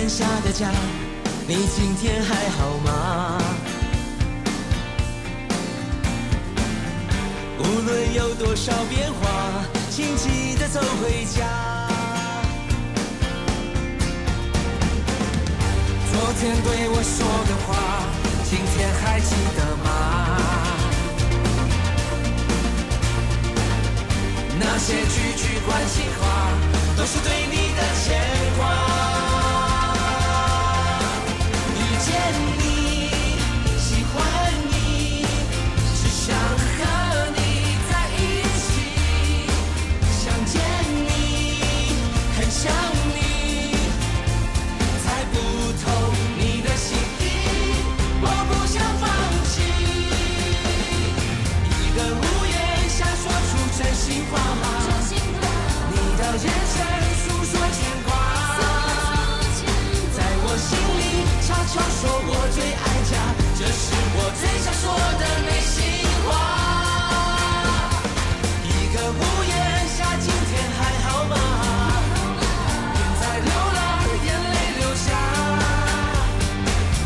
下的家，你今天還好嗎？無論有多少變化，請記得走回家。昨天對我說的話，今天還記得嗎？那些句句關心話，都是對你的牽掛。遇見你，喜歡你，只想和你在一起。想見你，很想你，猜不透你的心意，我不想放棄。一個屋檐下說出真心話，你的眼神訴說牽掛，在我心裡悄悄說我最愛家，這是我最想說的內心話。一個屋檐下，今天還好嗎？別再流浪，眼淚流下，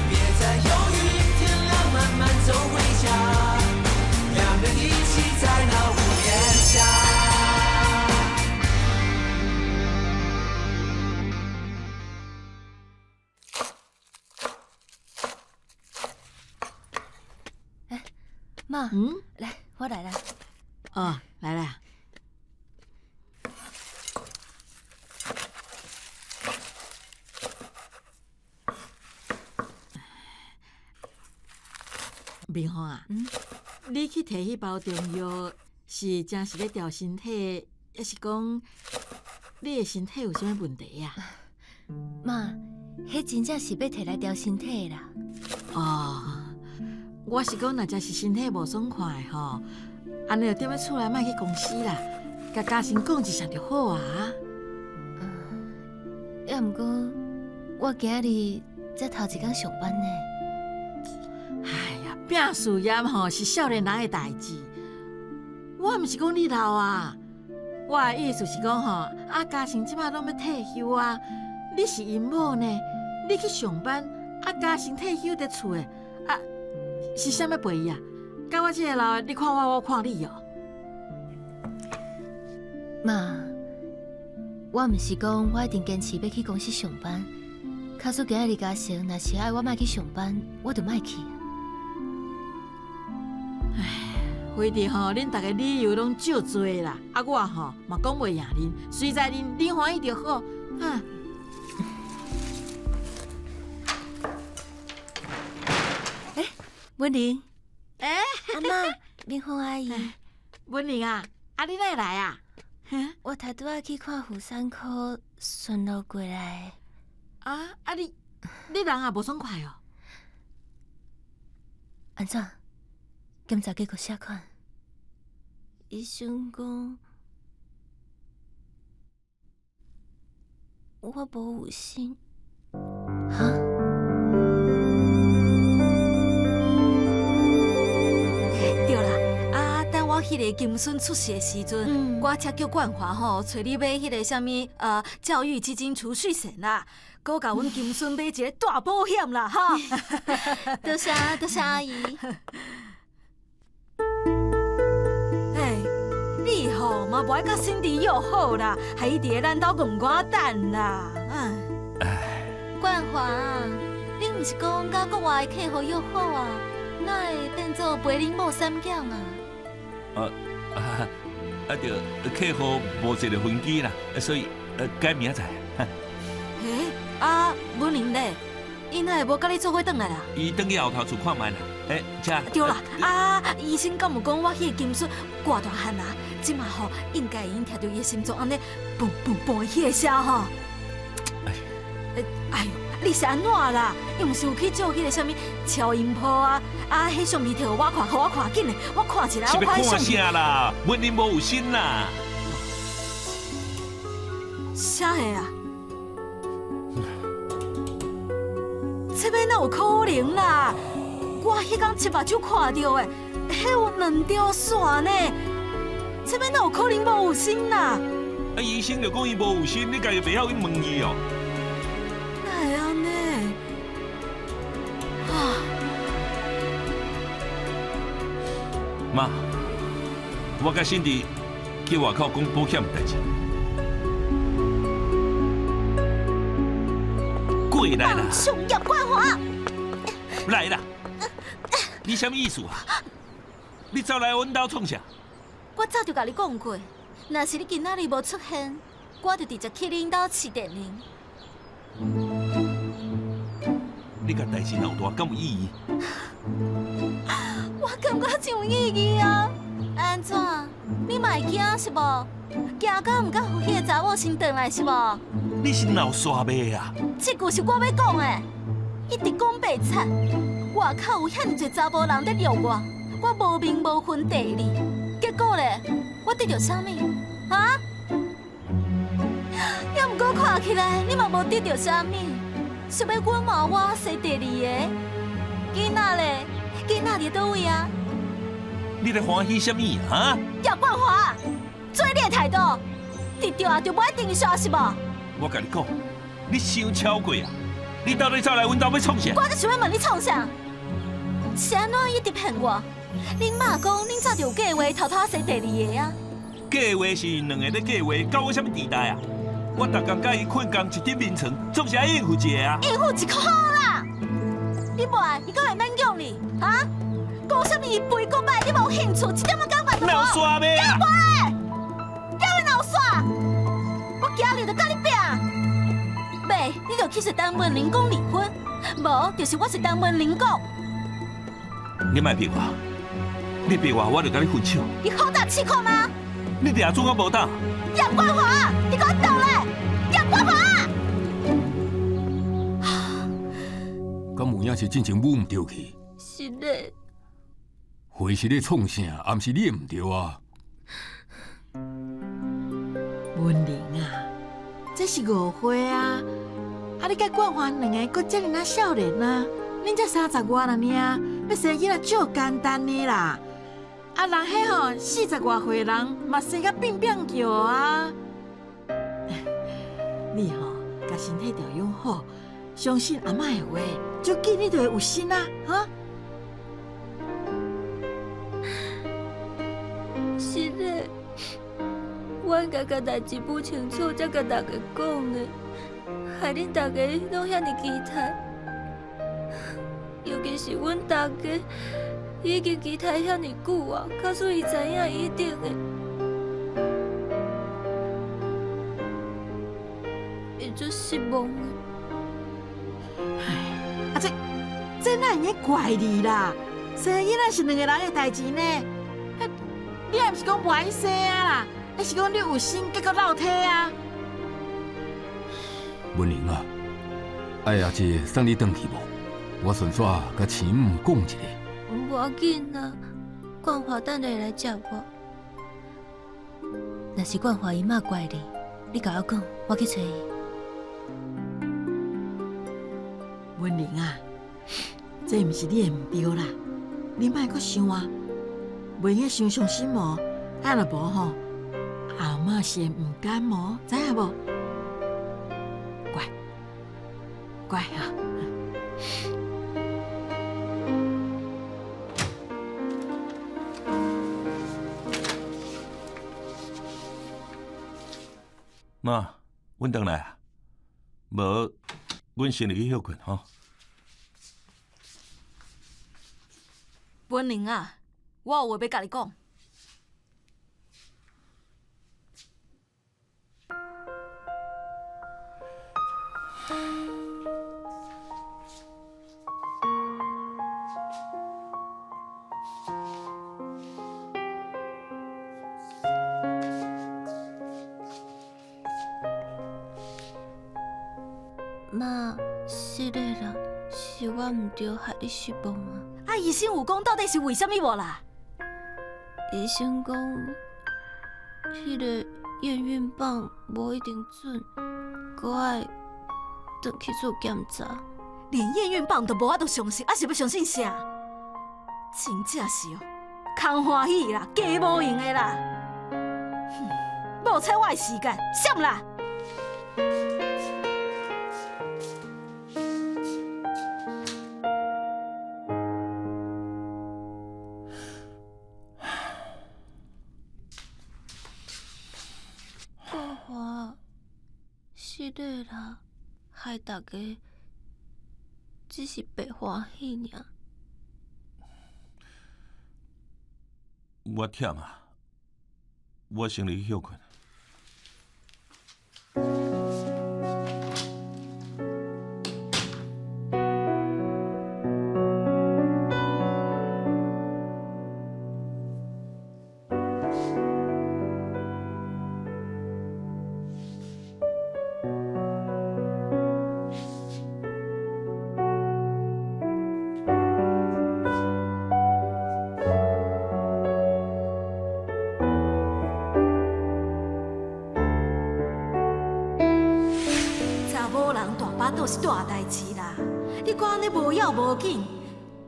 別再猶豫，天亮慢慢走回家，兩人一起在那屋檐下。媽，嗯，來，我來啦。哦，來啦。明芳啊，你去提彼包中藥，是真是咧調身體，抑是講你的身體有啥物問題啊？媽，彼真正是欲提來調身體的啦。哦，我是講，若真是身體無爽快吼，按呢就踮咧厝內，莫去公司啦，共嘉誠講一聲就好啊。抑毋過，我今日才頭一工上班呢。哎呀，拼事業吼是少年人的代誌，我毋是講你老啊，我的意思是講吼，啊嘉誠這擺攏欲退休啊，你是𪜶某呢，你去上班，啊嘉誠退休佇厝的，啊是啥欲陪伊啊？佮我這个老的，你看我，我看你哦。媽，我毋是講我一定堅持欲去公司上班，假使今日嘉誠若是愛我莫去上班，我就莫去。非得吼，恁逐个理由攏足濟啦，啊我吼嘛講袂贏恁，隨在恁，恁歡喜就好，哈。欸，文玲，欸，阿嬤，明鳳阿姨，文玲啊，啊你哪會來啊？我頭拄仔去看婦產科，順路過來。啊啊你，你人也無爽快哦？按怎？檢查結果啥款？醫生講我無有心。哈？對啦，啊，等我彼個金孫出世的時陣，我才叫冠華吼，揣你買彼個啥物教育基金儲蓄險啦，閣共阮金孫買一个大保險啦，哈！多謝多謝阿姨。欸，你吼嘛無愛佮辛迪約好啦，害伊佇咧咱兜戇我等啦。唉，冠華，你毋是講佮國外的客戶約好啊？哪會變做陪恁某散囝啊？啊著，客戶無坐著飛機啦，所以改明仔載。欸，啊，文玲咧，伊哪會無佮你做伙轉來啦？伊轉去後頭厝看覓啦。欸，這。對啦，啊，醫生敢有講我彼個金孫偌大漢啊？這馬吼應該已經聽著伊的心臟按呢砰砰砰的彼个聲吼。哎喲，你是按怎啦？伊毋是有去照彼个啥物超音波啊？啊，彼相片摕予我看，予我看緊嘞，我看一下，是欲看我看彼相片。啥啦？文玲無有心啦。啥个啊？這欲哪有可能啦？我彼工親目睭看著的，彼有兩條線呢。這欲哪有可能無有心啦？啊，醫生就講伊無有心，你家己袂曉去問伊哦。哪會按呢？媽，我佮新弟去外口講保險的代誌。過來啦！上葉冠華，來啦！你啥物意思啊？你走來阮兜創啥？我早就共你講過，若是你今仔日無出現，我就直接去恁兜飼電鈴。你共代誌鬧大，敢有意義？我感覺真有意義啊！按怎？你嘛會驚是無？驚到毋敢予彼个查某先轉來是無？你是鬧煞袂啊？這句是我欲講的，一直講白賊。外口有遐爾濟查埔人佇掠我，我無名無份地二，結果咧，我得著啥物？啊？猶毋過看起來，你嘛無得著啥物，想欲隱瞞我生第二个囡仔咧？囡仔佇佗位啊？你咧歡喜啥物啊？葉冠華，做你的態度，得著啊就無一定煞是無？我共你講，你傷超過啊！你到底走來阮兜欲創啥？我就想欲問你創啥？是按怎一直騙我？恁媽講恁早就有計劃偷偷生第二个啊？計劃是𪜶兩个咧計劃，關我啥物代誌啊？我逐工佮伊睏仝一張眠床，總是愛應付一下啊！應付一個好啦！你無愛，伊閣會勉強你？哈？講啥物伊肥閣歹，你無興趣，一點仔感覺都無。鬧煞袂啊？猶會鬧煞？我今日就佮你拚！袂，你就去說陳文玲講離婚，無就是我說陳文玲講。你莫逼我，你逼我，我就佮你分手。你好膽試看嗎？你掠準我無膽？葉冠華，你共我轉來！葉冠華，敢有影是真正舞毋著去？是咧。話是咧創啥？也毋是你的毋對啊。文玲啊，這是誤會啊！啊，你佮冠華兩个閣遮爾仔少年啊，恁才三十外爾爾，欲生囡仔足簡單的啦。啊，人彼吼四十外歲人嘛生甲變變叫啊！你吼，共身體調養好，相信阿嬤的話，足緊你就會有心啊！哈。是咧，我應該共代誌講清楚，才共大家講的，害恁大家攏遐爾期待，尤其是阮大家已經期待遐爾久啊，假使伊知影，伊一定會會足失望的。唉，啊這這哪會用怪你啦？生囡仔是兩个人的代誌呢。你也毋是講無愛生啊啦，抑是講你有心結果落體啊？文玲啊，愛阿姐送你轉去無？我順紲共慈母講一下。無要緊啦，冠華等下來接我。若是冠華伊媽怪你，你共我講，我去揣伊。文玲啊，這毋是你的毋對啦，你莫閣想啊，袂用傷傷心無？啊若無吼，阿嬤是會毋甘無，知影無？乖，乖哈。媽，阮轉來啊，無，阮先入去歇睏吼。文玲啊，我有話欲共你講。媽，失禮啦，是我毋對，害你失望啊。啊，醫生有講到底是為啥物無啦？醫生講，彼个驗孕棒無一定準，閣愛轉去做檢查。連驗孕棒都無法度相信，啊是欲相信啥？真正是哦，空歡喜啦，加無閒的啦。哼，無采我的時間，閃啦！失礼啦，害大家只是白欢喜尔。我忝啊，我先入去歇睏。查某人大腹肚是大代志啦，你阁按呢无要无紧，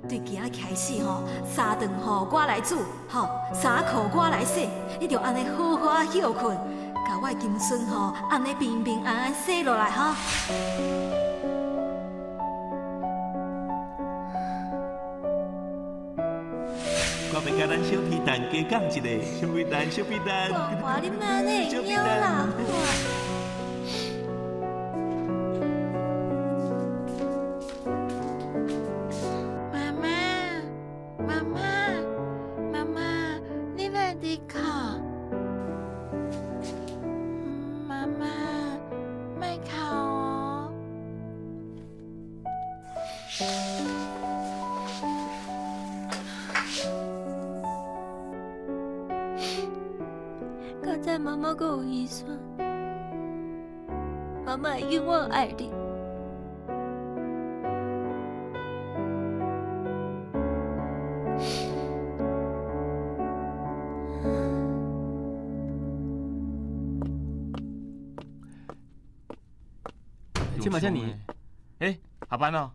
对今仔开始吼，三顿吼我来煮，吼衫裤我来洗，你著按呢好好仔歇睏，共我的金孙吼按呢平平安安生落来吼。我欲佮咱小皮蛋加讲一个，小皮蛋，小皮蛋。冠华，你莫按呢会晓啦！妈妈，妈妈，妈妈，你哪伫哭？妈妈，莫哭哦。较早妈妈阁有遗传，妈妈会永远爱你。这嘛遮尔，欸，下班咯。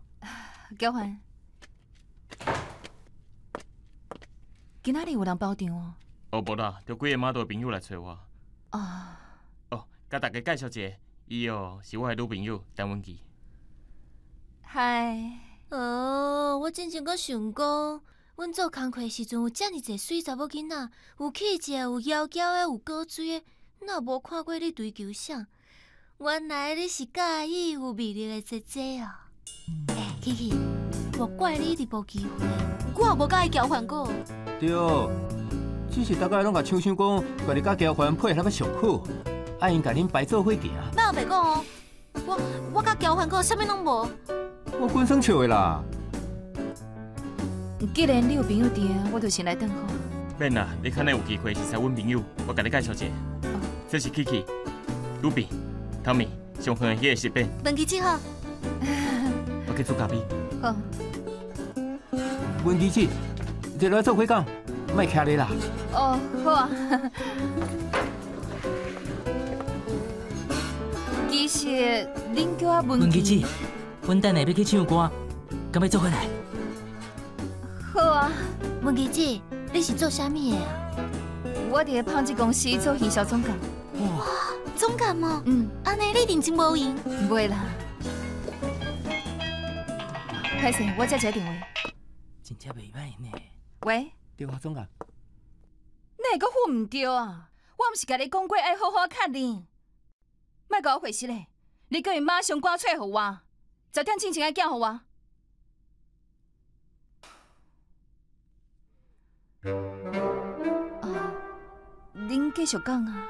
交换，今仔日有人包场哦。哦，无啦，著几个码头的朋友来揣我。啊。哦，共大家介绍一下，伊哦是我的女朋友陈文琪。嗨。哦，我进前阁想讲，阮做工课的时阵有遮尔济媠查某囡仔，有气质的，有窈窕的，有古锥的，哪无看过你追求啥？原来你是佮意有魅力的姐姐哦。欸，琪琪，莫怪你一直无机会。我也无佮伊交换过。对，只是逐家拢共想想讲，家己佮交换配合欲上好，爱𪜶共恁排做伙行。莫黑白讲哦，我佮交换过，啥物拢无。我滚耍笑的啦。既然你有朋友伫，我就先来转好。免啦，你较呢有机会认识阮朋友，我共你介绍一下。这是 Kiki、Ruby、Tommy，上远的彼个是变。文琪姐好。我去煮咖啡。好。文琪姐，坐落来做伙讲，莫徛咧啦。哦，好啊。其实，恁叫我文琪姐，阮等下欲去唱歌，敢欲做伙来？好啊。文琪姐，你是做啥物的啊？我伫咧纺织公司做营销总监。哇，总监哦。嗯。按呢，你一定真无闲。袂啦。歹势，我接一个电话。真正袂䆀呢。喂。对啊，总监。你会阁付毋对啊？我毋是共你讲过爱好好确认。莫共我回失咧，你叫伊马上赶揣予我，10点进前爱寄予我。哦，恁继续讲啊。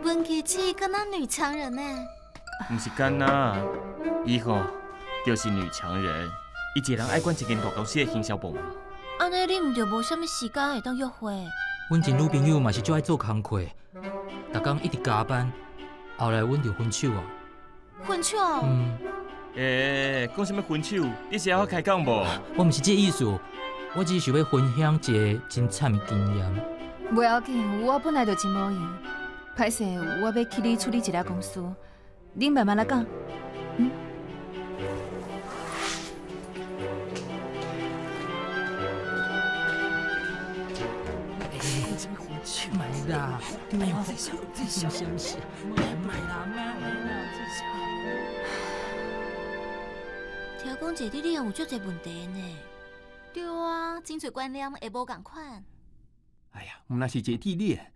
文琪姐敢若女强人呢？毋是敢若，伊吼就是女强人，伊一个人爱管一间大公司的行销部门。按呢，你毋就无啥物时间会当约会？阮前女朋友嘛是足爱做工课，逐工一直加班，后来阮就分手啊。分手？嗯。欸，讲啥物分手？你是犹晓开讲无？我毋是这意思，我只是想欲分享一个真惨的经验。袂要紧，我本来就真无闲。歹势，我欲去你处理一下公事，恁慢慢来讲。嗯。莫啦，哎呦，这是啥物事？莫啦，莫啦，这是。听讲坐伫你有足济问题呢。对啊，真济观念会无仝款。哎呀，毋但是坐地铁，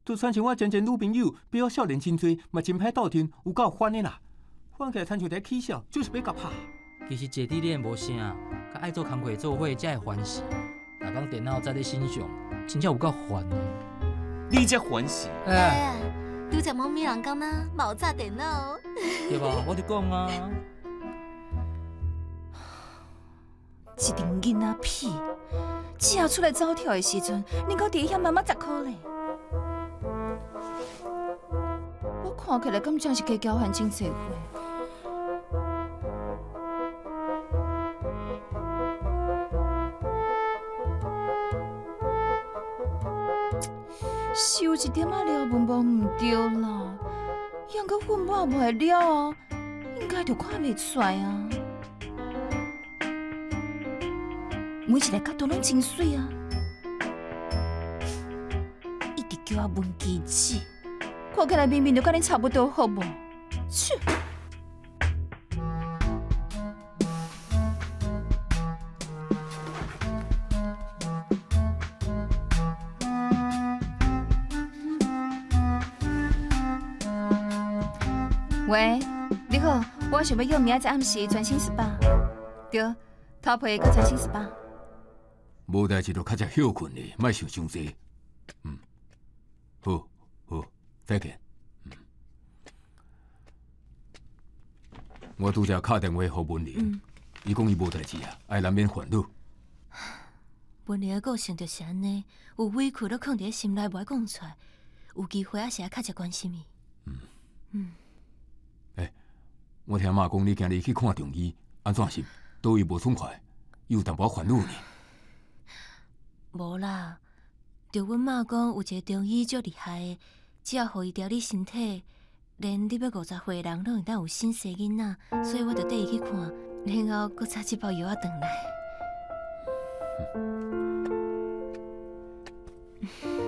就親像我前前女朋友，比我少年真濟，嘛真歹鬥陣，有夠煩的啦。煩起來親像佇起笑，就是欲共拍。其實姐弟戀無啥，佮愛做工課做伙才會煩死。逐工電腦在咧身上，真正有夠煩的。你才煩死！哎，拄才問美人講呐，嘛有紮電腦。對吧？我就講啊。這陣囡仔屁，只要出來走跳的時陣，恁閣佇遐媽媽十箍咧。我看起來敢真是加交還真濟歲？是有一點仔廖文無毋對啦，猶閣粉抹袂了後，應該就看袂出來啊。每一个角度攏真媠啊！一直叫我文姬子，看起來明明就佮恁差不多，好無？切！喂，你好，我想欲約明仔載暗時全新 SPA，對，頭皮佮全身 SPA。無代誌就較才歇睏咧，莫想傷濟。嗯，好，好，再見。嗯，我拄才敲電話予文玲，伊講伊無代誌啊，愛咱免煩惱。文玲的個性就是按呢，有委屈攏囥佇咧心內，無愛講出來。有機會還是愛較濟關心伊。嗯嗯。欸，我聽媽講你今日去看中醫，按怎是？佗位無爽快，伊有淡薄煩惱呢。無啦，著阮媽講有一个中醫足厲害的，只要予伊調理身體，連你欲五十歲的人攏會當有新生囡仔，所以我就綴伊去看，然後閣插一包藥仔轉來。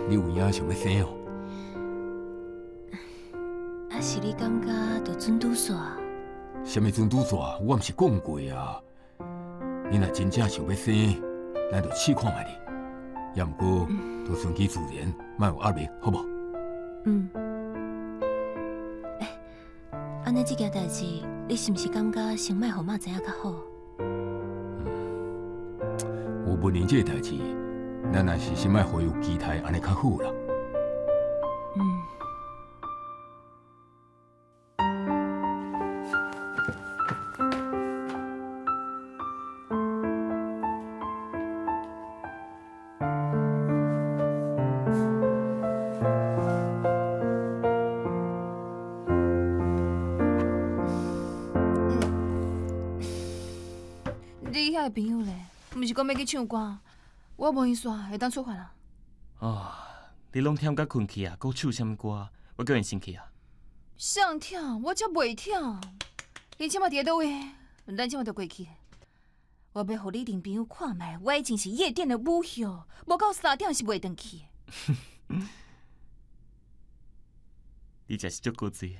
你有影想欲生哦？啊，是你感覺著準拄煞？啥物準拄煞？我毋是講過啊！你若真正想欲生，咱就試看覓咧。也毋過，都順其自然，莫有壓力，好無？嗯。欸，按呢這件代誌，你是毋是感覺先莫予媽知影較好？有文玲這个代誌，咱還是先莫予伊有期待，按呢較好啦。嗯。你遐个朋友咧，毋是講欲去唱歌？我無閒煞，會當出發啦。啊，你攏忝甲睏去啊，閣唱啥物歌？我叫𪜶先去啊。啥忝？我才袂忝。你這馬佇咧佗位？咱這馬就過去。我欲予你恁朋友看覓，我以前是夜店的舞后，無到三點是袂轉去。你真是足古錐。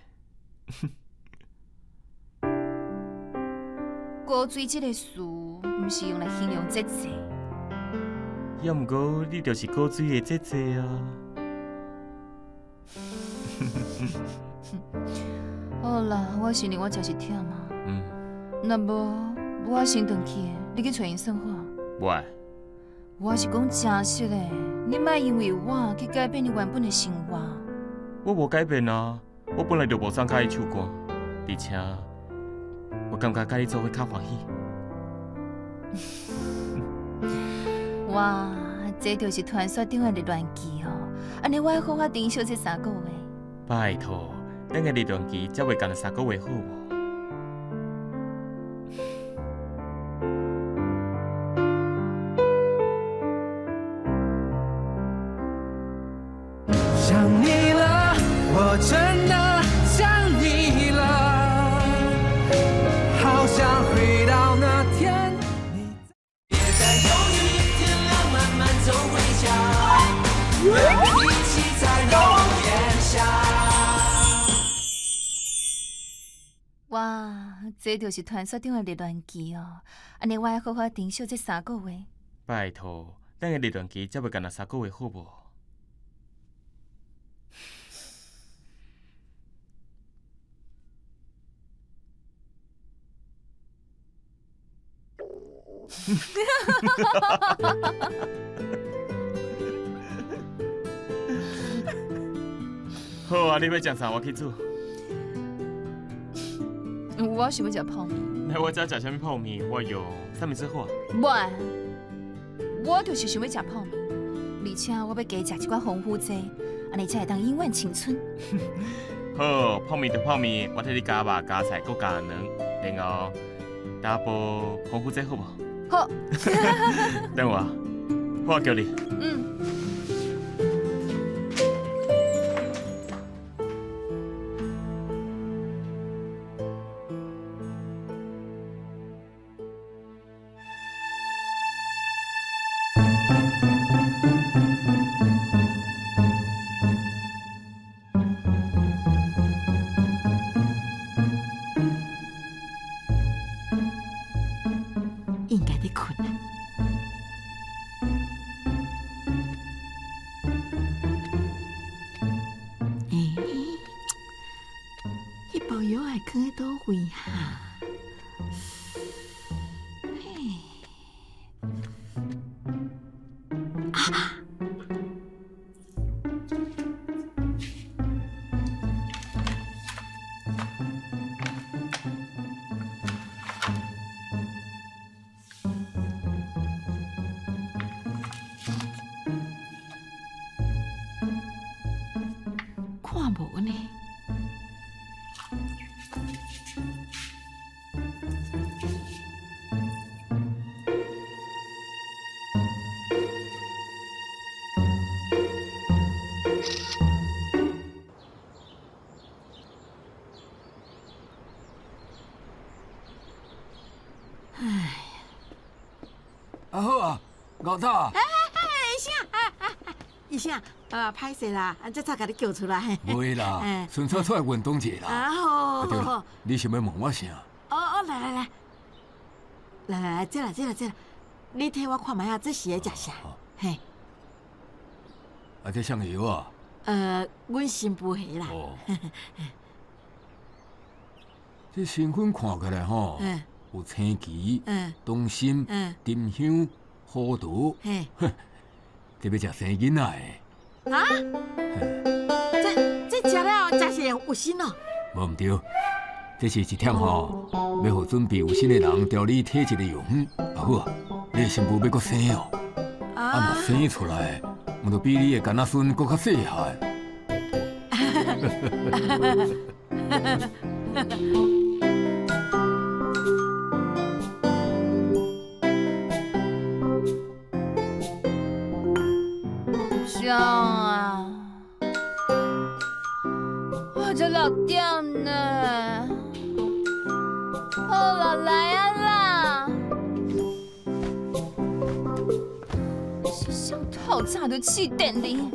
古錐這個詞，毋是用來形容節制。猶毋過，你就是古錐的節制啊！好啦，我承認我真是忝啊。嗯。若無，我先轉去，你去揣𪜶算好。我。我是講真實的，你莫因為我去改變你原本的生活。我無改變啊，我本來就無想佮意唱歌，而且我感覺佮你做伙較歡喜。哇，這就是傳說中的熱戀期哦！按呢，我愛好好珍惜這三個月。拜託，咱的熱戀期才袂干焦三個月好無？想你了，我真的想你了，好想回到那天。別再猶豫，天亮慢慢走回家，讓我們一起在那屋檐下。哇，這就是傳說中的熱戀期哦！按呢，我愛好好珍惜這三個月。拜託，咱的熱戀期才袂干焦三個月好無？好啊，你欲食啥？我去煮。我想欲食泡麵。来我遮食啥物泡麵？我用三明治好啊。无，我就是想欲食泡麵，而且我欲加食一寡防腐剂，按呢才会当永远青春。好，泡麵就泡麵，我替你加肉、加菜、閣加卵，然後打包防腐劑好無？好。等我，我叫你。嗯。應該咧睏啦。欸，彼包藥仔囥佇佗位哈？嘿，啊！看無呢？啊好啊，老大。哎哎，醫生，醫生，啊，歹勢啦，這早共你叫出來。袂啦，順紲出來運動一下啦。啊好，好好。你想欲問我啥？哦哦，來來來，來來來，這啦這啦這啦，你替我看覓仔，這是咧食啥？嘿。啊，這啥物藥啊？阮新婦的啦。哦。這成分看起來吼，有青桔、冬心、沉香、胡桃。嘿。這欲食生囡仔的。啊？這這食了，食是會有身哦？無毋對，這是一帖吼，欲予準備有身的人調理體質的藥方。啊好啊，你的新婦欲閣生哦，啊若生出來，毋就比你的囡仔孫閣較細漢。啥啊？我才6點呢，好啦，來啊啦！是啥透早就試電鈴？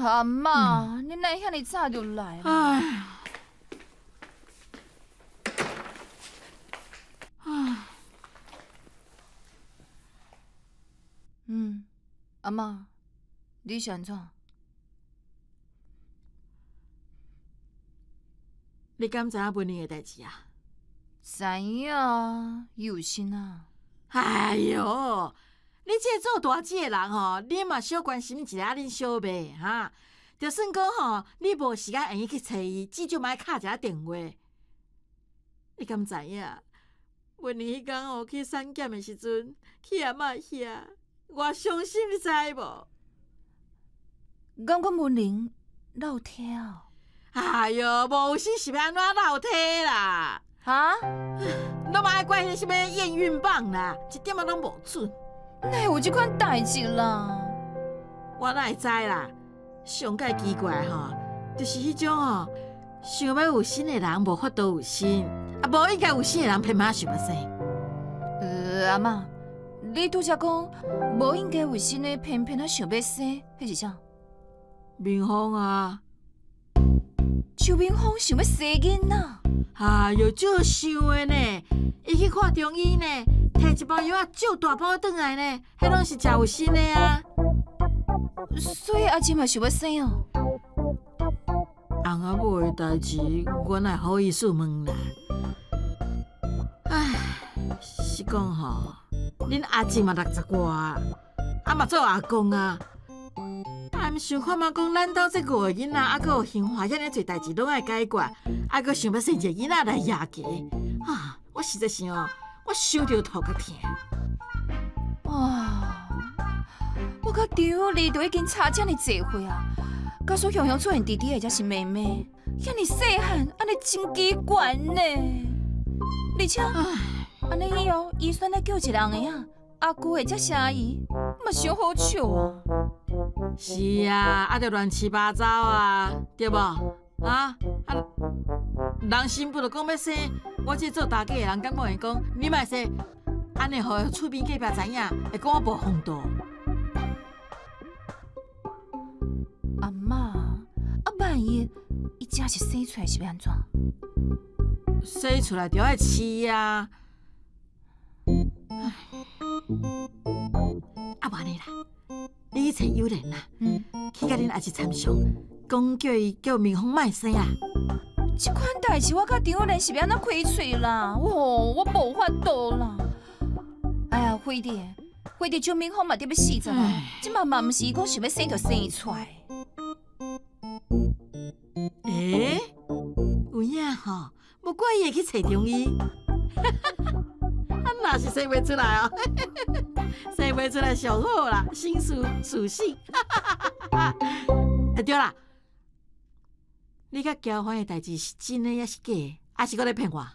阿嬤，你哪會遐爾早就來？唉，嗯，阿嬤，你是按怎？你敢知影文玲的代誌啊？知影啊，伊有身啊。哎喲，你這個做大姊的人吼，你嘛小關心一下恁小妹哈。就算講吼，你無時間會用去揣伊，至少嘛愛敲一下電話。你敢知影？文玲彼工吼去產檢的時陣，去阿嬤遐，偌傷心，你知無？敢講文玲落體哦？哎喲，無有身是欲按怎落體啦？哈？攏嘛愛怪彼个啥物驗孕棒啦，一點仔攏無準。哪會有這款代誌啦？我哪會知啦？上蓋奇怪吼，就是彼種吼，想欲有身的人無法度有身，啊，無應該有身的人偏偏想欲生。阿嬤，你拄才講無應該有身的偏偏仔想欲生，彼是啥？明芳啊。周明芳想欲生囡仔？哎喲，足想的呢！伊去看中醫呢，提一包藥仔，足大包轉來呢，彼攏是食有身的啊。所以阿珍嘛想欲生哦。翁仔某的代誌，我哪會好意思問啦？唉，是講吼，恁阿姊嘛60外啊，啊嘛做阿公啊，啊毋想看覓講咱兜這五个囡仔，啊閣有興華遐爾濟代誌攏愛解決，啊閣想欲生一个囡仔來壓家，啊，我實在是哦，我想著頭殼疼。啊！我佮張麗都已經差遮爾濟歲啊，假使雄雄出現弟弟或者是妹妹，遐爾細漢，按呢真奇怪呢。而且，按呢以後醫生咧叫一个紅的啊，阿舅或者是阿姨，嘛傷好笑啊。是啊，啊，就亂七八糟啊，對無？啊啊，人新婦就講欲生，我這做大家的人敢講會講，你莫生，按呢予厝邊隔壁知影，會講我無風度。阿嬤，啊萬一伊真是生出來是欲按怎？生出來就愛飼啊！唉，啊無按呢啦，你去揣友蓮啦，去共恁阿姊參詳，講叫伊叫明鳳莫生啦。這款代誌我佮張友蓮是欲按怎開喙啦？哦，我無法度啦！哎呀，非得非得，張明鳳嘛得欲40啊，這馬嘛毋是伊講想欲生就生出來。欸，有影吼，無怪伊會去揣中醫。啊，若是生袂出來哦，生袂出來上好啦，省事事省。欸，對啦，你佮交歡的代誌是真的抑是假的？抑是閣咧騙我？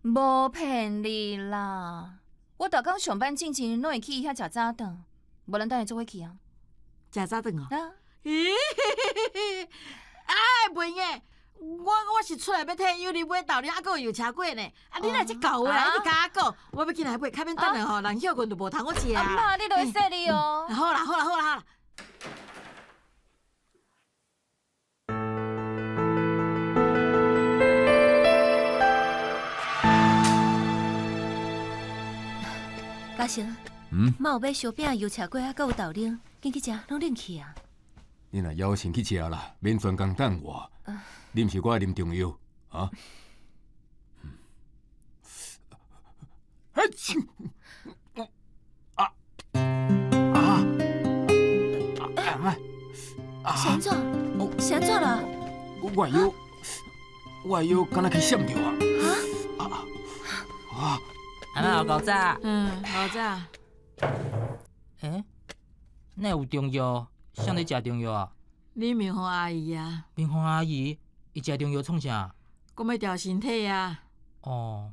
無騙你啦，我逐工上班進前攏會去伊遐食早頓，無咱等下做伙去啊。食早頓哦？啊。咦，哎，袂用的，我是出來欲替友你買豆奶，啊，閣有油車粿呢。啊，你若這厚話，一直共我講，我欲緊來買，較免等下吼，人歇睏就無通好食。阿嬤，你落去說你哦。好啦，好啦，好啦，好啦。嘉誠，媽有買燒餅、油車粿，還閣有豆奶，緊去食，攏冷去啊！你若枵先去食啦，免專工等我。你毋是閣愛啉中藥啊？啊啊啊！是按怎？是按怎啦？我的腰，我的腰敢若去閃著啊！啊啊！阿嬤有夠早。嗯，夠早。欸？哪有中藥？誰咧食中藥啊？你明鳳阿姨啊。明鳳阿姨，伊食中藥創啥？講欲調身體啊。哦。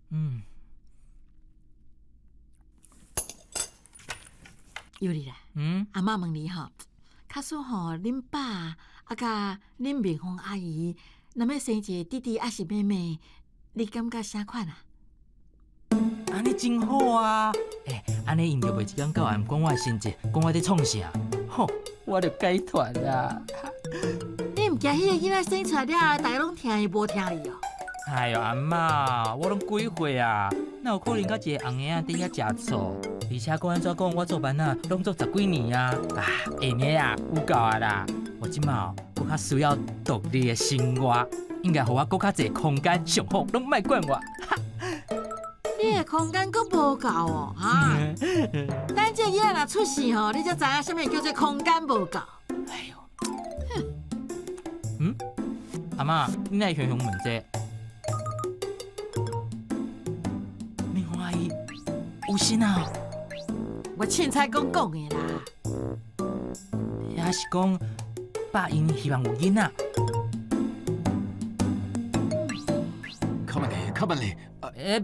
嗯。尤里啦。嗯。阿嬤問你吼，假使吼恁爸啊佮恁明鳳阿姨，若欲生一个弟弟抑是妹妹，你感覺啥款啊？按呢真好啊！欸，按呢𪜶就袂一工到晚管我的成績，講我咧創啥，吼，我就解脫啦。你毋驚彼個囡仔生出來了後，大家攏疼伊，無疼你哦？哎喲，阿嬤，我攏幾歲啊？哪有可能佮一个紅嬰仔佇遐食醋？而且講按怎講，我做班仔攏做十幾年啊，啊，會的啊，有夠啊啦！我這馬閣較需要獨立的生活，應該予我閣較濟空間，上好攏莫管我。你的空間閣無夠哦，哈！等這囡仔若出世吼，你才知影啥物叫做空間無夠。哎喲，嗯，阿嬤，你哪會雄雄問這個？明鳳阿姨有心啊？我凊彩講講的啦。抑是講爸𪜶希望有囡仔？較慢咧，較慢咧。欸，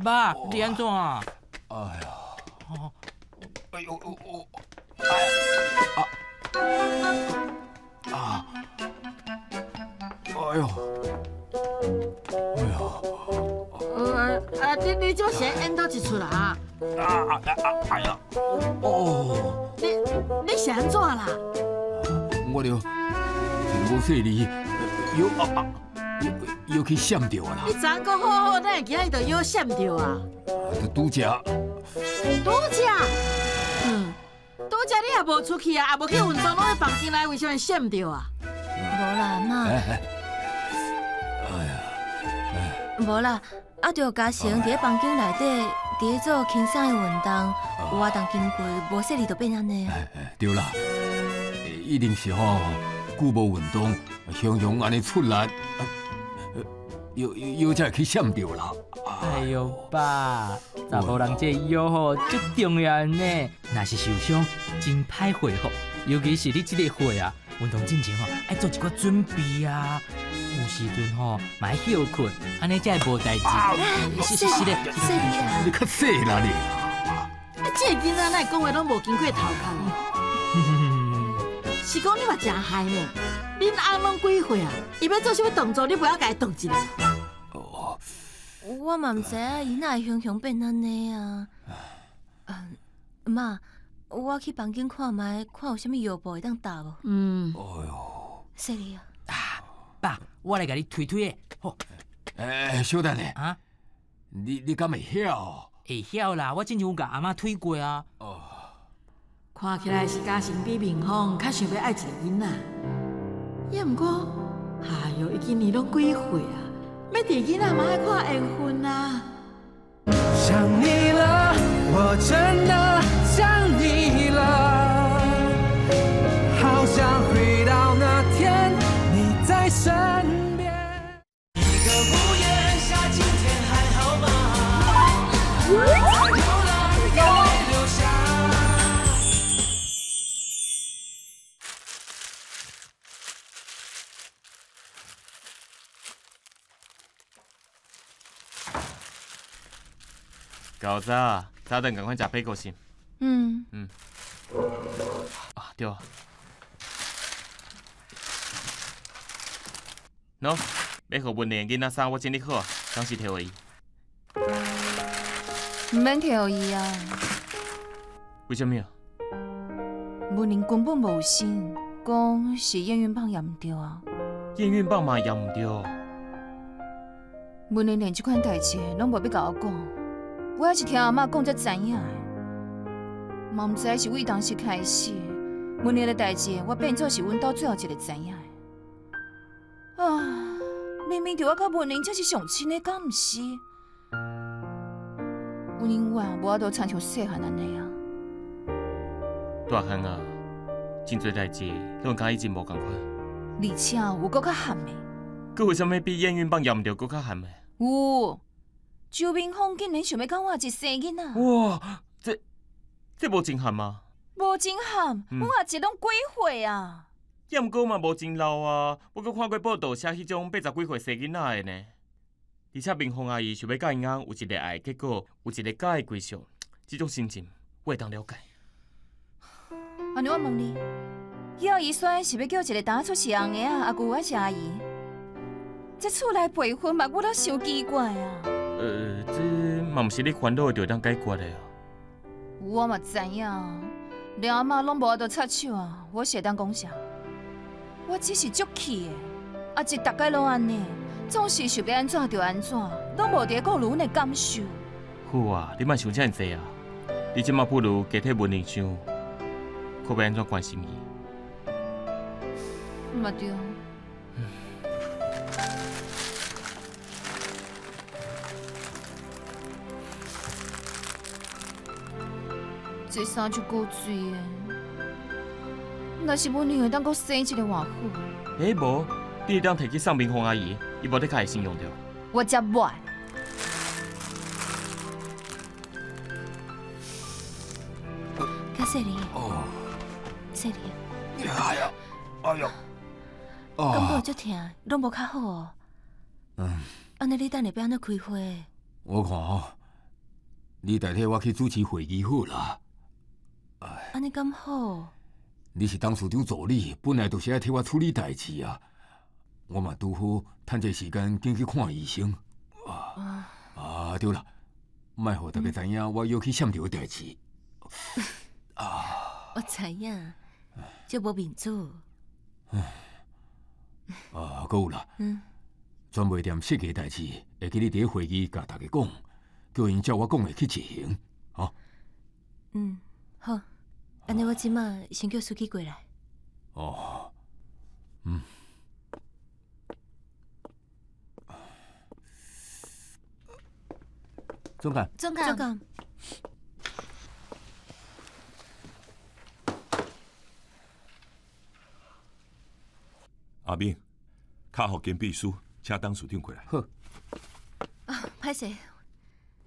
爸，你按怎啊？哎呀，哎呦，我，哎啊啊，哎呦，哎呦，啊，你這是演佗一齣啦？啊啊啊！哎呀，哦，你是按怎啦？我著一個無細膩，腰啊啊！腰去閃著啊啦！你昨昏閣好好，哪會今仔日就腰閃著啊？就拄才。拄才？嗯，拄才你也無出去啊，也無去運動，攏佇房間內，為啥物閃著啊？無啦，阿嬤。哎呀，無啦，啊，著嘉誠佇咧房間內底，佇咧做輕鬆的運動，活動經過無細膩就變按呢。對啦，一定是吼久無運動，雄雄按呢出力，腰腰才會去閃著啦。哎喲爸，查埔人這腰吼足重要呢，若是受傷真歹恢復，尤其是你這个歲啊，運動進前吼愛做一寡準備啊，有時陣吼嘛愛歇睏，按呢才會無代誌。是是是咧，細膩啊！你較細啦你。你這个囡仔哪會講話攏無經過頭殼？是講你嘛誠害呢？恁翁攏幾歲啊？伊欲做啥物動作，你袂曉共伊擋一下？我嘛毋知影伊哪會雄雄變按呢啊！嗯，媽，我去房間看覓，看有啥物藥布會當搭無？嗯。哎喲，細膩啊！爸，我來共你推推的，好。欸，小等下，啊？你敢會曉？會曉啦，我之前有共阿嬤推過啊。哦。看起來是嘉誠比明芳較想欲愛一個囡仔，也毋過，哎喲，伊今年攏幾歲啊？欲佇囡仔嘛愛看緣分啊。想你了，我真的想你了，好想回到那天你在身邊。一個屋檐下，今天還好嗎？在流浪，眼淚流下。較早，早頓仝款食白果心。嗯。嗯。啊，對啊。喏，欲予文玲的囡仔衫我整理好，當時提予伊。毋免提予伊啊。為啥物啊？文玲根本無有心，講是驗孕棒驗毋著啊。驗孕棒嘛驗毋著。文玲連這款代誌攏無欲共我講，我也是聽阿嬤講才知影的。嘛毋知是為當時開始，文玲的代誌我變做是阮兜最後一個知影的。啊，明明就我佮文玲才是上親的，敢毋是？阮永遠無法度親像細漢按呢啊。大漢啊，真濟代誌攏佮以前無仝款。而且有閣較譀的。閣有啥物比驗孕棒驗毋著閣較譀的？有，周明峰竟然想欲佮我阿姊生囡仔。哇，這這無真譀嗎？無真譀，阮阿姊攏幾歲啊？也毋過嘛無真老啊，我閣看過報道寫彼種八十幾歲生囡仔的呢。而且明鳳阿姨想欲佮𪜶翁有一個愛的結果，有一個家的歸屬，這種心情我會當了解。按呢我問你，葉姨萱是欲叫一個淡仔出世紅的啊，阿舅還是阿姨？這厝內輩分嘛，我都傷奇怪啊。這嘛毋是你煩惱的就會當解決的啊。我嘛知影，連阿嬤攏無法度插手啊，我是會當講啥？我只是足氣的，阿姊逐擺攏按呢，總是想欲按怎就按怎，攏無佇咧顧慮阮的感受。好啊，你莫想遮爾濟啊！你這馬不如加替文玲想，看欲按怎關心伊。嘛對。這衫足古錐的，若是文玲會當閣生一个偌好。欸，無，你會當提去送明鳳阿姨，伊無的確會先用著。我才無愛。較細膩。哦。細膩。哎呀，哎呀。感覺足疼，攏無較好哦。嗯。按呢，你等下欲按怎開會？我看吼，你代替我去主持會議好啦。按呢敢好？你是董事長助理，本來就是愛替我處理代誌啊。我嘛拄好趁這時間緊去看醫生。啊，對啦，莫予大家知影我又去閃著的代誌。啊，我知影，足無面子。啊，閣有啦，專賣店設計代誌，會記你佇會議共大家講，叫𪜶照我講的去執行，哈。嗯，好，按呢我這馬先叫司機過來。哦，嗯。總監。總監。總監。阿敏，敲予金秘書，請董事長過來。好。啊，歹勢，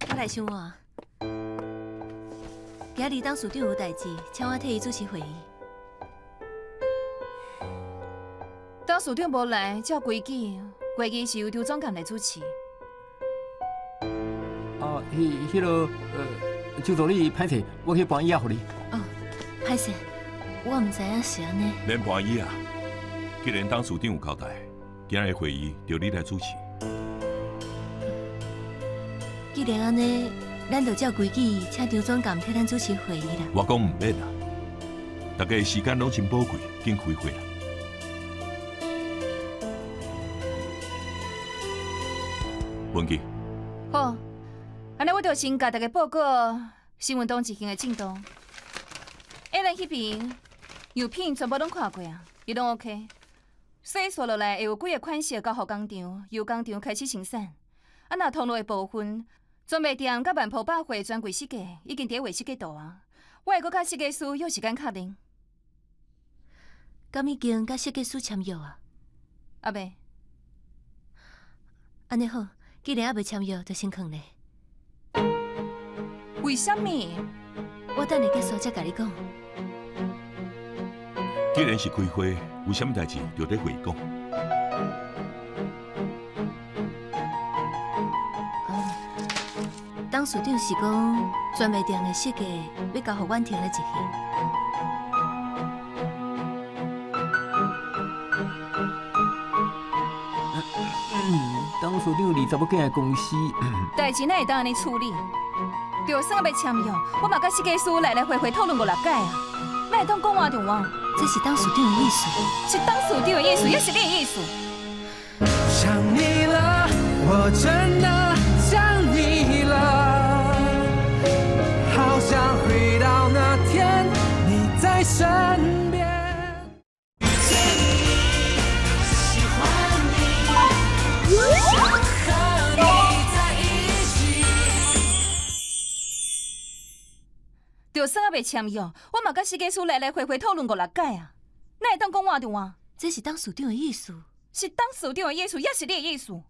我來傷晚。今日董事長有代誌，請我替伊主持會議。董事長無來，照規矩，會議是由張總監來主持。啊，彼个，周助理，歹勢，我去搬椅仔予你。哦，歹勢，我毋知影是按呢。免搬椅仔，既然董事長有交代，今日會議就你來主持。既然按呢，咱就照規矩，請張總監替咱主持會議啦。我講毋免啦，大家的時間攏真寶貴，緊開會啦。文琪，好，按呢我就先共大家報告新聞黨執行的進度。A 蘭彼邊樣品全部攏看過啊，伊攏 OK。所以紲落來會有幾个款式交予工廠，由工廠開始生產。啊，若通路的部分，專賣店佮萬寶百貨專櫃設計已經佇咧畫設計圖啊。我會閣佮設計師約時間確認。敢已經佮設計師簽約啊？猶未。按呢好，既然猶未簽約，就先囥咧。為啥物？我等下結束才共你講。既然是開會，有啥物代誌就佇會議講。董事長是講專賣店的設計欲交予婉婷來執行。董事長二十某囝的公司，代誌哪會當按呢處理？就算欲簽約，我嘛佮設計師來來回回討論五六擺啊，哪會當講換就換？這是董事長的意思，是董事長的意思，抑是你的意思？想你了，我真的想你了，好想回到那天你在身邊。遇見你，喜歡你，想和你在一起。就算猶未簽約，我嘛佮設計師來來回回討論五六擺啊，哪會當講換就換？這是董事長的意思，是董事長的意思，抑是你的意思？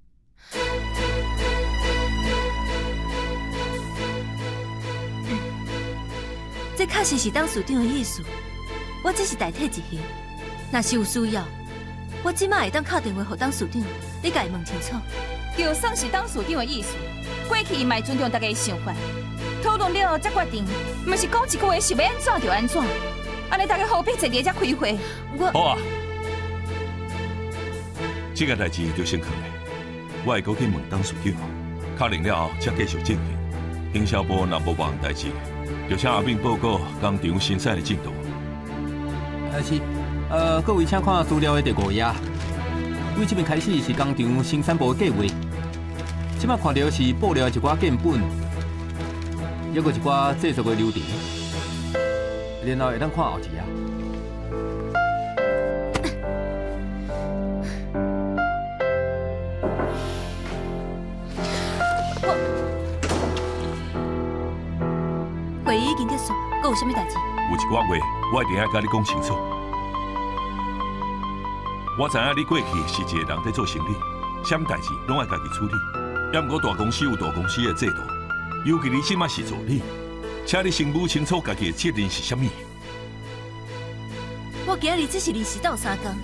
這確實是董事長的意思，我只是代替執行。若是有需要，我這馬會當敲電話予董事長，你共伊問清楚。就算是董事長的意思，過去伊嘛會尊重大家的想法，討論了才決定，毋是講一句話想欲按怎就按怎。按呢大家何必坐佇遮開會？我好啊，這个代誌就先囥咧，我會閣去問董事長，確認了後才繼續進行。行銷部若無別項代誌，就請阿敏報告工廠生產的進度。啊是，各位請看資料的第五頁。對這邊開始是工廠生產部的計劃，這馬看著是布料的一寡建本，抑閣一寡製作的流程，然後會當看後一頁。會議已經結束，閣有啥物代誌？有一寡話，我一定愛共你講清楚。我知影你過去是一个人佇做生理，啥物代誌攏愛家己處理。猶毋過大公司有大公司的制度，尤其你這馬是助理，請你先摸清楚家己的責任是啥物。我今日只是臨時鬥相共，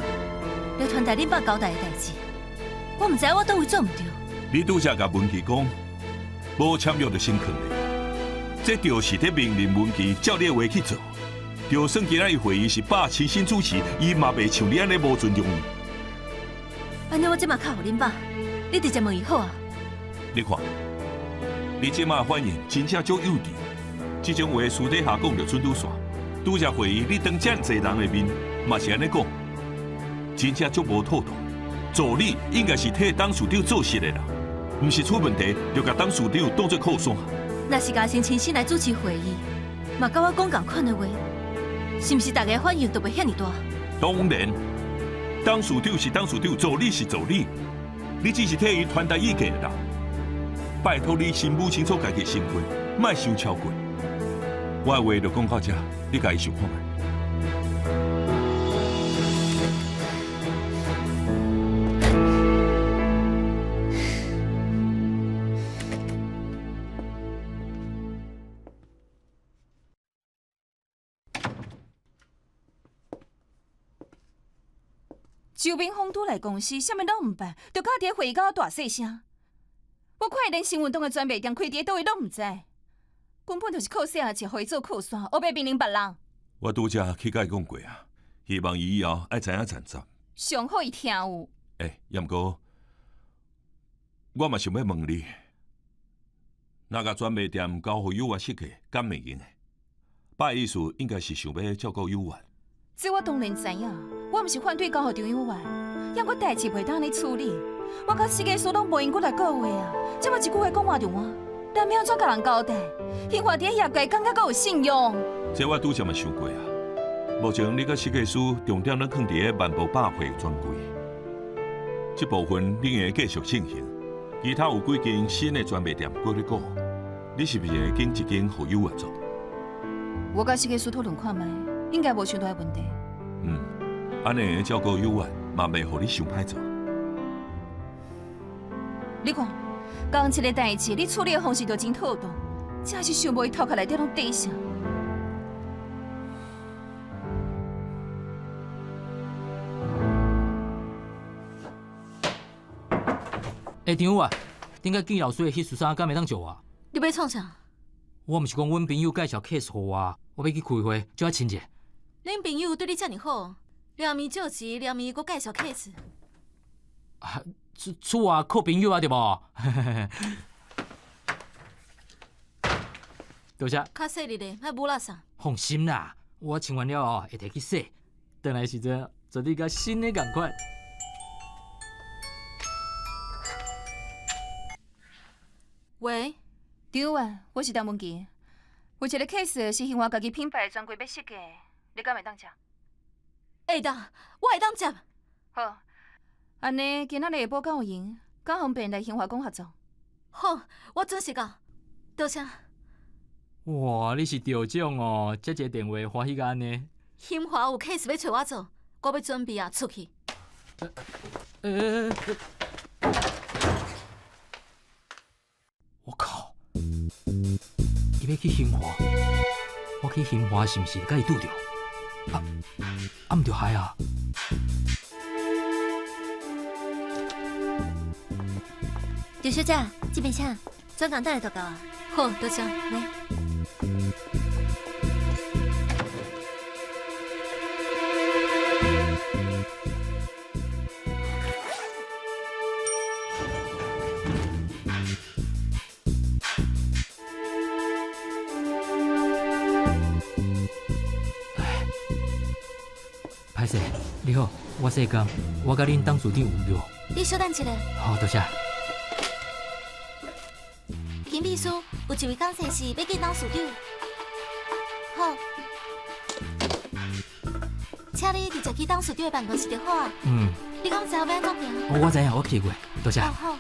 來傳達恁爸交代的代誌。我毋知影我佗位做毋著。你拄才共文琪講，無簽約就先囥咧，這就是佇命令文琪照你的話去做。就算今仔日會議是爸親身主持，伊嘛袂像你按呢無尊重伊。按呢我這馬敲予恁爸，你直接問伊好啊。你看，你這馬反應真正足幼稚。這種話私底下講就準拄煞。拄才會議你當遮濟人的面，嘛是按呢講，真正足無妥當。助理應該是替董事長做事的人，毋是出問題就共董事長當作靠山。若是嘉誠親身來主持會議，嘛佮我講仝款的話，是毋是大家反應就袂遐爾大？當然，董事長是董事長，助理是助理，你只是替伊傳達意見的啦。拜託你先摸清楚家己身份，莫傷超過。我的話就講到這，你家己想看覓。周明峰拄來公司，啥物攏毋辦，就佮佇會議到大細聲。我看伊連新聞黨的專賣店開佇佗位攏毋知，根本就是靠細漢一，予伊做靠山，烏白命令別人。我拄才去佮伊講過啊，希望伊以後愛知影盡責。上好伊聽有。欸，猶毋過，我嘛想欲問你，若共專賣店交予友啊設計，敢袂用的？爸的意思應該是想欲照顧友啊。這我當然知影，我毋是反對交予張友元，猶過代誌袂當按呢處理。我佮設計師攏無閒閣來顧話啊，這馬一句話講換就換，咱欲按怎共人交代？興華佇業界感覺閣有信用？這我拄才嘛想過啊。目前你佮設計師重點攏囥佇咧萬寶百貨專櫃，這部分你會繼續進行，其他有幾間新的專賣店閣咧顧，你是毋是會揀一間予友啊做？我佮設計師討論看覓，應該無傷大的問題。嗯，按呢照顧友啊，嘛袂予你傷歹做。你看，仝一个代誌，你處理的方式就真妥當，真是想無伊頭殼內底攏底啥。欸，張友啊，頂擺見老師的彼束衫敢會當借我？你欲創啥？我毋是講阮朋友介紹 case 予我，我欲去開會，借我穿者。恁朋友對你遮爾好，連面借錢，連面閣介紹 case。啊，厝厝外靠朋友啊，對無？多謝。較細膩的，莫舞垃圾。放心啦，我穿完了後會提去洗，轉來時陣絕對佮新的仝款。喂，張啊，我是陳文琪，有一個 case 是興華家己品牌專櫃欲設計，你敢會當接？會當，我會當接。好，按呢今仔日下晡敢有閒？敢方便來興華講合作？好，我準時到。多謝。哇，你是著獎哦！接一个電話歡喜甲按呢。興華有 case 欲揣我做，我欲準備啊出去。欸欸欸我靠！伊欲去興華，我去興華是毋是共伊拄著？啊啊，毋著害啊！劉小姐，這邊請，專工等下就到啊。好，多謝，來。歹勢，你好，我姓江，我佮恁董事長有約。你稍等一下。好，多謝。金秘書，有一位工程師欲見董事長。好，請你直接去董事長的辦公室就好啊。嗯。你敢知影欲按怎行？我知影，我去過，多謝。哦，好。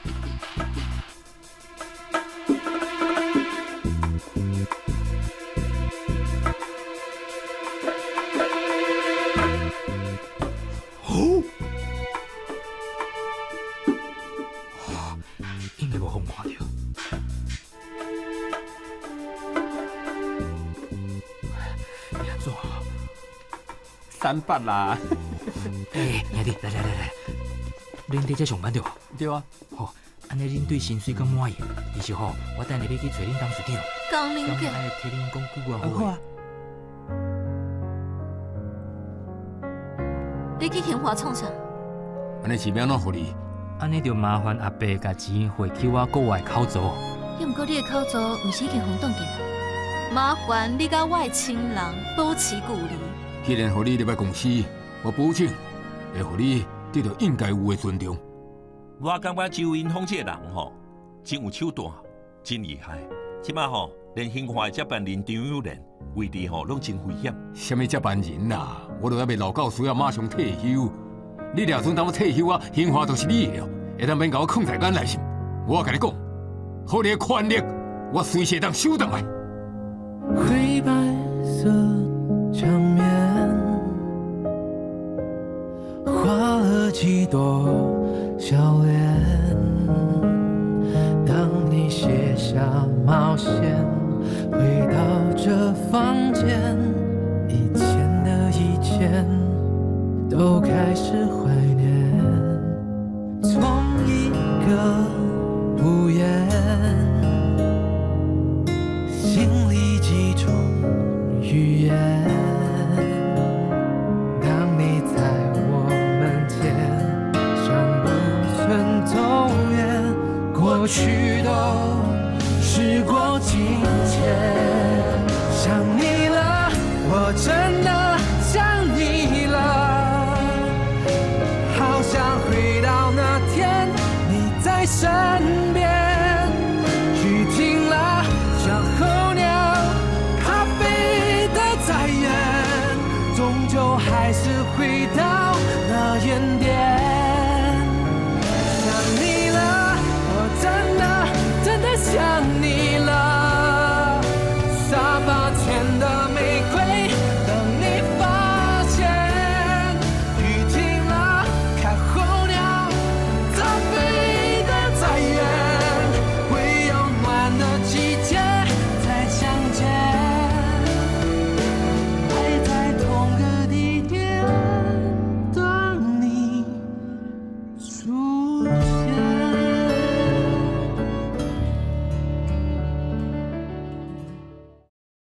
應該無予看著。你按怎？三八啦！欸，兄弟，來來來來，恁佇遮上班對無？對啊。好，按呢恁對薪水敢滿意？其實吼，我等下欲去揣恁董事長。江玲姐。敢愛替恁講句偌好話。你去興華創啥？按呢是欲按怎予你？按呢就麻煩阿伯共錢匯去我國外口座。猶毋過你的口座毋是已經予人凍結啊？麻煩你佮我的親人保持距離。既然予你入來公司，我保證會予你得到應該有的尊重。我感覺周雲峰這個人吼，真有手段，真厲害。這馬吼，連興華的接班人張友仁位置吼，攏真危險。啥物接班人啦？我都猶未老到需要馬上退休。你掠準等我退休啊，興華就是你的哦，會當免共我囥在眼內是？我共你講，予你的權力，我隨時會當收轉來。灰白色牆面，畫了幾朵笑臉。當你卸下帽線，回到這房間，以前的以前都開始懷念。從一個屋檐，心裡幾種語言。當你在我門前，像不曾走遠，過去都時過境遷。想你了，我真的想你了，好想回到那天你在身邊。雨停了，像候鳥，它飛得再遠，終究還是回到那原點。想你了，我真的真的想你。